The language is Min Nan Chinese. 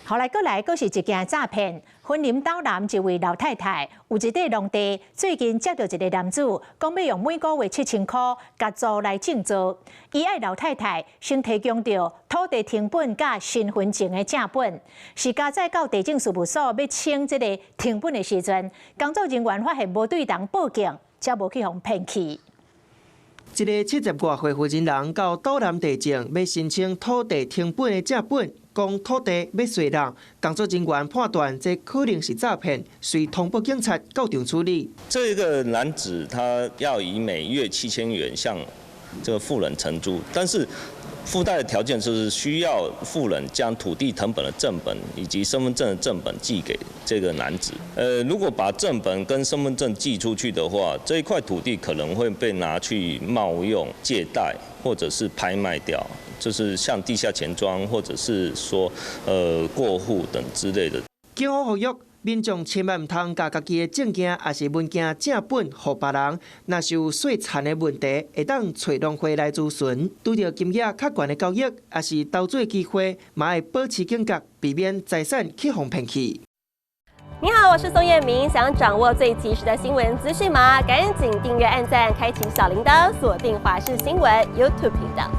後來閣來，閣是一件詐騙。雲林斗南一位老太太有一塊農地，最近接著一个男子，講欲用每个月7000箍共租來種稻。伊愛老太太先提供著土地謄本佮身份證的正本。是加載到地政事務所欲請這个謄本的時陣，工作人員發現無對人報警，才無去予騙去。一个70外歲婦人到斗南地政欲申請土地謄本的正本，講土地欲轉讓，工作人員判斷這可能是詐騙，遂通報警察到場處理。這個男子他要以每月7000元向這個婦人承租，但是附帶的條件就是需要婦人將土地謄本的正本以及身份證的正本寄給這個男子。如果把正本跟身份證寄出去的話，這一塊土地可能會被拿去冒用借貸，或者是拍賣掉，就是像地下錢莊，或者是說過戶等之類的。警方呼籲民眾千萬毋通共家己的證件抑是文件正本予別人，若是有細田的問題，會當揣農會來諮詢。拄著金額較懸的交易，抑是投資機會，嘛愛保持警覺，避免財產去予騙去。你好，我是宋燕明，想掌握最及時的新聞資訊嗎？趕緊訂閱、按讚、開啟小鈴鐺，鎖定華視新聞 YouTube 頻道。